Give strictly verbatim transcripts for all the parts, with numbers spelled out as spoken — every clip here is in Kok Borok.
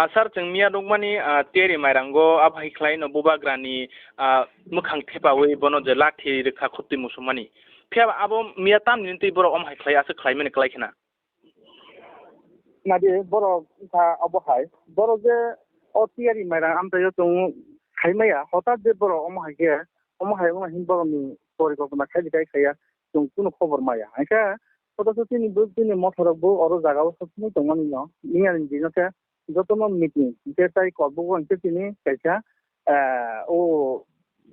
Ah, sir, chwng miya nukmani, ah, tiyari mairango abo hai khlaino bubagrani, ah, mwkhang thepawi bono je lathi rwkha khuptwi musumani. Phiya abo miya tamni twi borok omo hai khlai aswk khlaimani klai khna. Nadi borok wngkha obo hai. Borok je o tiyari mairang amchaio chwng khaimaya, hotat je borok omo hai khe, omo hai wngna hin borokni porikopna khai di khai khaiya, chwng kunu khobor maya. Hingkhe hotaso chini bo, chini motharok bo oro jagao sokchini tongmani no, niyani dino khe jotono meeting, hingkhe tai kokbogo hingkhe chini kaisa, eh, o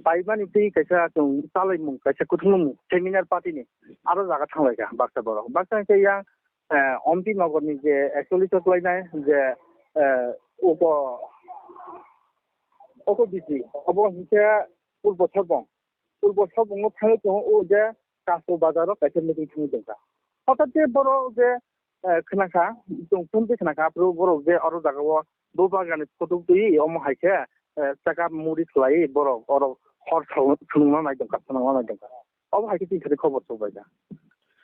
paimani twi kaisa chwng chalaimung, kaisa kuthumung seminar party ni aro jaga thanglaikha baksa borok. Baksa hingkhe yang, eh, Ompi Nogor ni je actually choklainai je, eh, upo, upo B C, obo hingkhe Purbo Sorbong. Purbo Sorbongo thangwi tongo o je Kasko bazaro kaisa meeting thangwi tongkha. Hotat je borok je, eh, khna kha, chwng phone twi khna kha, aphuru borok je oro jagao bubagrani photo twi omo hai khe, eh, chakap muri khlai borok oro hor sal-, swlwngna nai tongkha, swnamna nai tongkha. Obo hai khe chini thani khobor sok bai kha.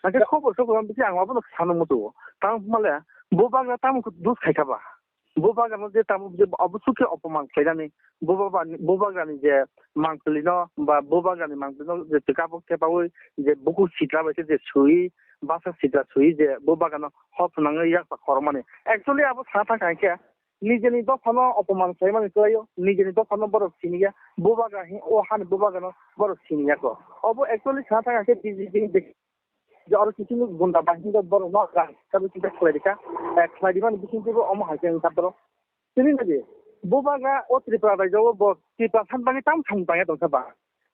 Hake khobor sok bai bisi ang abono sana muchungo. Tamo hwnba le bubagra tamo khe dus khai kha ba. Bubagrano je tamo je obo sukhe opoman khlainani, bubagani, bubagrani je mangpili no ba bubagrani mangpili no je chwkabo thepaui je bukur sitra bai khe je sui, basa sitra sui je bubagano hor swnamwi yaksa khorokmani. Actually abo sana thang kha hingkhe nijeni dophano opoman khlaimani kwlaio, nijeni dophano borok siniya, bubagra hi-, o hani bubagano borok siniya kho. Obo actually sana thang kha hingkhe B J P ni je oro kisu gunda bahini rok borok no rang kabi chinta khlai rikha, eh, khlai rimani bising twibo omo hai khe wngkha borok. Tini nadi, bubagra o Tripura rajyo o bo Tripura san bangwi tamo samung tangya tongkha ba.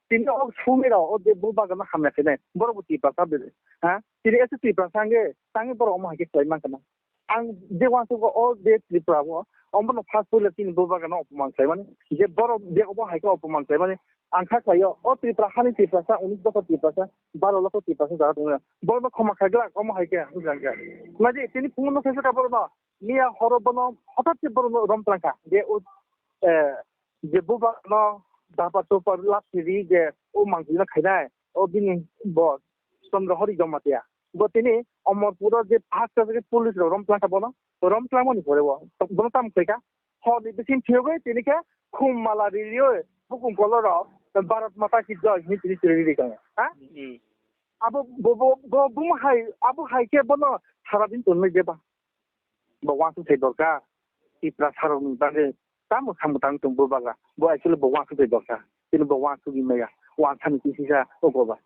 Tini o sumi rok o je bubagra no hamya khainai, borok bo Tripura sa bede. Ha? Tini ese Tripura sa hwnkhe, tangwi borok omo hai khe khlai mankha na. Ang je uansukgo o je Tripura o, omono first puila chini bubagrano opoman khlaimani, je borok je obo hai khe opoman khlaimani, ang kha khlaio, o Tripura hani Tiprasa, unis dopha Tiprasa, baro lokho Tiprasa jaga tongo. Borokno khoma khaglak, omo hai khe, hwnjak khe. Naidi, tini phunukno khe borokno, miya horo bono, hothat khe borokno rom twlang kha, je o, eh, je bubagrano dapa topa lab siri, je o mangpilino khainai, o bini bo Chandra Hari Jamatia. Bo tini Omorpuro je first class ke police rok rom twlang kha bono. Rom twlangmani pore bo. Bono tamo khlai kha? Hor ni bising phiyogwi tini khe khum mala ririyo bukum kolor rok Bharat Mata Ki Jai hini tini siri riri kha. Ha? Hmm. Abo bo, bo, bo, bo hai, abo hai khe bono sara din tonwi beba. Bo uansuk thai dorkar. Tipra sarokni bagwi tamo samung tang tong bubagra. Bo actually bo uansuk thai dorkar. Tini bo uansuk maya. Uansani kisisa ogoba.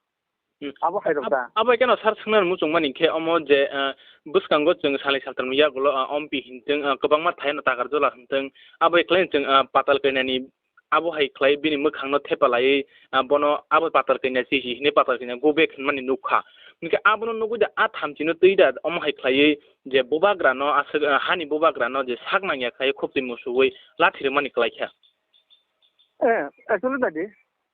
Hmm. Abo hai rok da. Abo keno sar swngnani muchung mani khe omo je, ah, bwskango chwng salai saltam yagulo, ah, ompi hintwng, ah, kwbangma thaino takar jola hintwng. Abo khlai chwng, ah, patal kainani abo hai khlai bini mwkhangno thepa laiwi, ah, bono abo patal kaina chihi hinwi patal kaina go back hinmani nukha. Hinkhe abono nugwi da a thamchino twi da omo hai khlaiwi je bubagrano aswk, ah, hani bubagrano je sak nangya khlaiwi khoptwi musuwi lathi rwmani kwlaikha. Eh, actually dadi,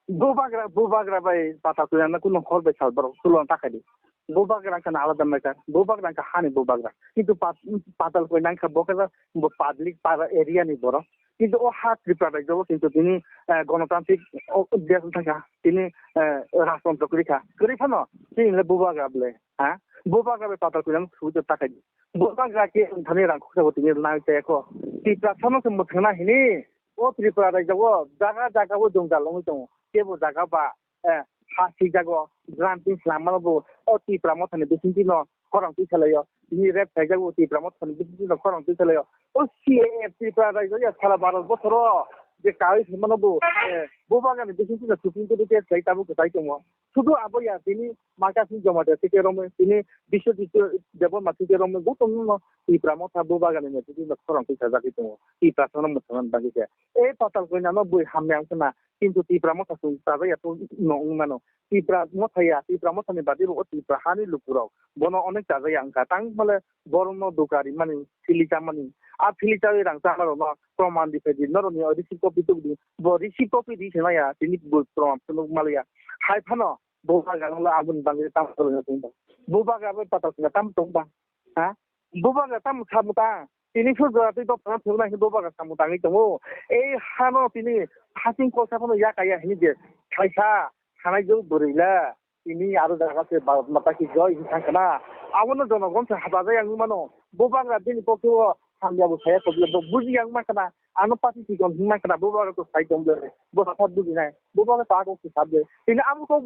bubagra, bubagra bai patal kainano kunu hor bai sal borok tulona takhadi. Bubagra wngkha na alada matter. Bubagra wngkha hani bubagra. Kintu pat-, patal koi nangkha bo khe bo public para area ni borok. Kintu o ha Tripura rajyo o kintu tini, eh, gonotantrik o desh wngkha. Tini, eh, rajtontro kwrwi kha. Kwrwi phano tini le bubagra bwle, ha? Bubagra bai patal koi nang suwi ta takhai. Bubagra khe wngthani rang khoksa bo tini nang chaya kho. Tripura sano se mwthangna hini o Tripura rajyo o jaga jaga o jwngjal wngwi tongo. Kebo jaga ba eh, ha swijago, granting swlamano bo o Tipra mothani bisingtwi no khorang twi salaio, tini rep khaijago Tipra mothani bisingtwi no khorang twi salaio. O C A A Tripura rajyo ya sala baro bosoro je kawi phaimano bo, eh, bubagani bisingtwi no Supreme Court case khai tabuk kwtai tongo. Sudu abo ya tini Makasing Jamatia tike romwi, tini Biswajit Debbarma tike romwi, jotono no Tipra motha bubagani no tini no khorang twi sajagwi tongo. Tipra sono mwthangna bagwi khe. E patal koinano bui hamya wngkhwna. Kintu Tipra motha chwng chajak ya to no wng mano. Tipra motha ya, Tipra motha ni badi bo o Tipra hani lukurok bono onek chajak ya wngkha. Tang male borok no duka rimani, thili chamani. A thili chawi rang chama rok no proman di phai di. Norok ni receipt copy tuk di. Bo receipt copy di se maya, tini bo proman phunuk maliya. Hai phano bo bagan lo aboni bagwi tamo tong. Bo bagan bai patal sina tamo tong ba. Ha? Bubagra tamo samung tang? Tini sujra twi dophano thwkna hwnwi bubagra samung tangwi tongo. Ei hano tini hasing kolsa phano yakaya hwnwi je thaisa sanai jwk bwrwi le tini aro jaga se Bharat Mata ki Jai hwnwi thang khna. Abono jonogon se hachajak ya wngwi mano. Bubagra bini pokhe o hamya bo saya ko bo buji yang ma kana, ano pati ti kon ma kana, bo ba ko sai kon bo, bo sa buji nai, bo ba ta ko sa de. Ini amu ko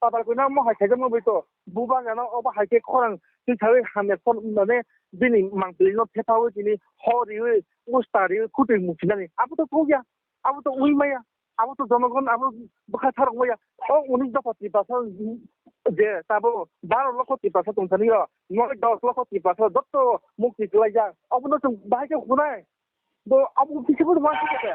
papa ko na mo hai khaja mo bo to, bo ba no oba hai ke khorang ti sawi hamya kon mane bini mangpili no phethawi tini ho riwi usta riwi khutui musinani. Amu to ko ya, amu to ui maya. Abo to jonogon abo bwkha sarok maya. O unis dopha Tiprasa je tabo baro lokho Tiprasa tongthani o, noi dos lokho Tiprasa jotto mukti kwlaijak. Obono chwng bahai khe hunai. Bo abo kisa bo ma khe khe.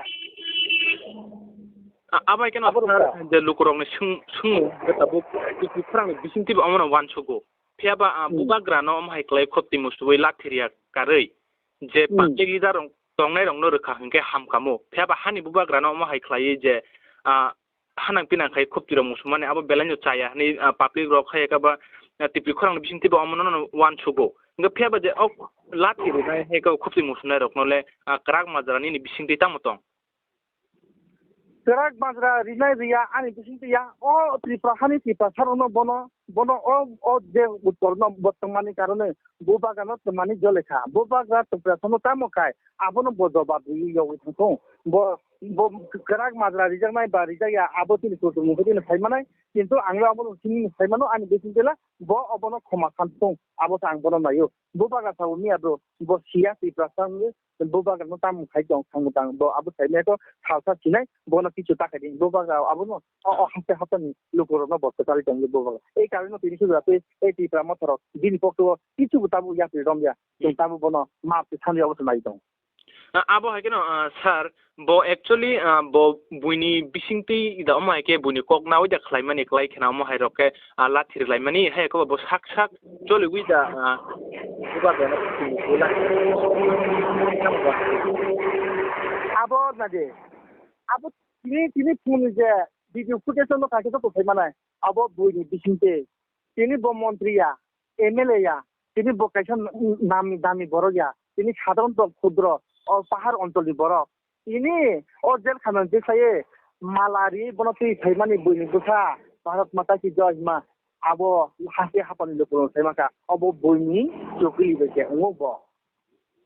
A-, abai keno abo sar rwkha. Je lukurokni swng-, swngmung, je tabuk Tiprasarokni bisingtwi bo omono uansugo. Phiya ba, ah, hmm, bubagrano omo hai khlai khopti musubui lathiriya karwi je, hmm, public leader rok tongnai rokno rwkha hinkhe hamkamo. Phiya ba hani bubagrano omo hai khlaiwi je, ah, hanang pinang khai khopti rok musumani abo belai no chaya hinwi, ah, public rok hai khe ba, ah, Tipri khorang bisingtwi bo omono no uansugo. Hinkhe phiya ba je ok lathi rwnai hai khe khopti musunai rokno le, ah, kwrak majra nini bisingtwi tamo tong? Kwrak majra rinai riya ani bisingtwi ya. O Tripura hani Tiprasa rokno bono, bono o, o je uttor no bo tongmani karone bo bagano tongmani jole kha. Bo bagra Tiprasa no tamo kai, abono bo jobab riwi yogwi thangthung. Bo, bo kwrak majra rijaknai ba rijak ya, abo chini kuchuk mungkhe chini phaimanai. Kintu ang le abono chini phaimano ani bisingtwi la bo obono khoma santhung. Abo se ang bono naio. Bo bagra sabo miya bro, bo siya Tiprasa wngwi. Bo bagra no tamo khai tong, tamo tang, bo abo sai maya to salsa sinai, bono kichu ta khai di, bo bagra abo no, o, o, haste haste ni luku rok no bo kwchari tong bo bagra. Ei karwi no tini sujura tei, ei Tipra motha rok, bini pokto o kichu bo tabo yapri rom ya, chwng tabo bono map se thani abo se nai tong. A-, abo hai khe no, ah, sir, bo actually, ah, bo buini bisingtwi da omo hai khe buini kok nawi da khlaimani klai khena omo hai rok khe, ah, lathi rwlaimani, hai khe bo sak sak choliwi da, ah, bubagrano abo na de, abo tini, tini phone je video footage no kaisa to phai manai, abo buini bisingtwi, tini bo montri ya, M L A ya, tini bo kaisa nam dami borok ya, tini sadharon khudro, o pahar oncholni borok, tini o jel khana je saye mala ri bono twi phaimani buini bwsa Bharat Mata ki Joy hima abo haste hapani lukurok saimaka obo buini chukli bai khe wngo bo.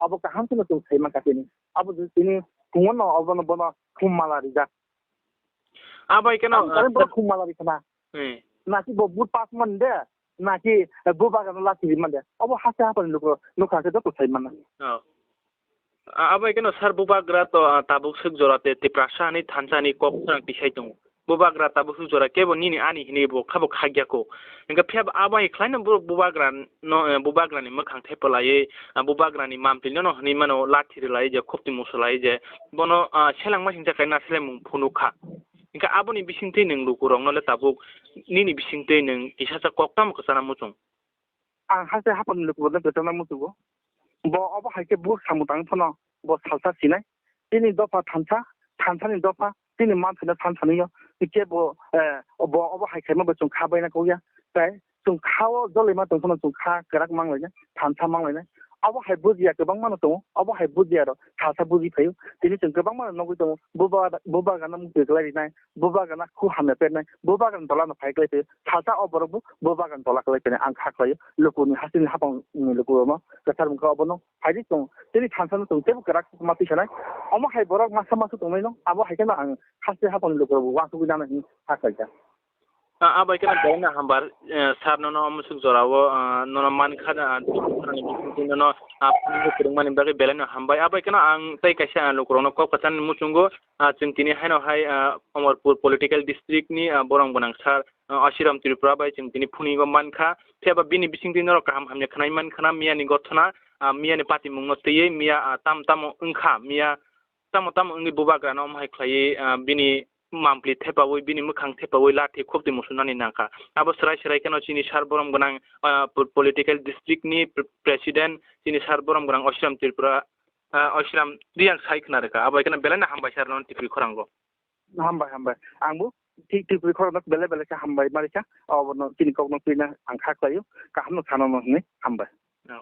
Abo kaham kheno chwng saimaka tini. Abo je tini phungo no obono bono khum mala rijak. Abai keno, ang kare ah, bo khum mala ri khana. Hmm. Naki bo but pass man de, naki, eh, bo bagano lachi ri man de. Obo haste hapani lukurok nukha khe joto sai mana. Oh. A-, abai keno sir bubagra to, ah, tabuk swk jora te Tiprasa ni thansa ni kok khorang tisai tongo. Bubagra tabuk swk jora kebo nini ani hinwi bo khabo khagya ko. Hingke phiya bo abo hai khlaino bo bubagra no, eh, bubagra ni mwkhang thepalaiwi, ah, bubagra ni mampli no, no hinwi mano lathi rwlai je khopti musulai je bono, ah, seleng masing jakai na selemung phunuk kha. Hingke aboni bisingtwi nwng lukurok no le tabuk nini bisingtwi nwng kisa sa kok tamo kwchana muchung? Ang haste hapani lukurokno kwchangna muchungo. Bo obo hai khe buk samung tangwi phano bo salsa sinai. Chini dopha thansa, thansani dopha, chini manthai no thansa nw yo. Hwnkhe bo, eh, bo obo hai khaima bo chwng kha baina kok ya. Tai chwng kha o jolai ma tong phano chwng kha kwrak mang lainai, thansa mang lainai. Obo hai bujiya kwbangma no tongo, obo hai bujiya rok salsa buji phaio. Tini chwng kwbangma no nugwi tongo, bubagra, bubagra no mukti kwlai rinai, bubagra no khu hamya pernai, bubagra ni tola no phai kwlai phaio. Salsa o borok bo bubagra ni tola kwlai phainai ang kha khlaio. Luku ni hasteni hapang ni luku rok no kwchar wngkha obo no. Phaidi chwng chini thansa no chwng teibo kwrak ma twi sanai. Omo hai borok masa masa tongnai no, abo hai kheno ang haste hapang ni luku rok bo uansugwi nana hinwi kha khlaikha. Ah, abai kheno belai no hambar, eh, sir nono omo swk jora o, ah, nono man kha, ah, nono, ah, phone bo kwrwng mani bagwi belai no hambai. Abai kheno ang tei kaisa, ah, luku rok no kok kwchani muchungo, ah, chwng tini haino hai, ah, Amarpur political district ni, ah, borok gwnang sir, ah, Ashiram Tripura bai chwng tini phone o man kha. Phiya ba bini bisingtwi norok kaham hamya khwnai man khana, miya ni gothona, ah, miya ni patimung no twiwi miya, ah, tam tamo wngkha, miya tamo tamo wngwi bubagra no omo hai khlaiwi, ah, bini mampli thepawi, bini mwkhang thepawi lathi khopti musunani nangkha. Abo swrai swrai kheno chini sir borom gwnang, ah, po-, political district ni pre-, president, chini sir borom gwnang Ashiram Tripura, ah, Ashiram Riyang sai khna rwkha. Abo hai kheno belai no hambai sir no Tipri khorango. Hambai, hambai. Ang bo thik Tipri khorokno belai belai khe hambai ma rikha. Obono chini kokno twina ang kha khlaio. Kaham no sana no hwnwi hambai. Oh.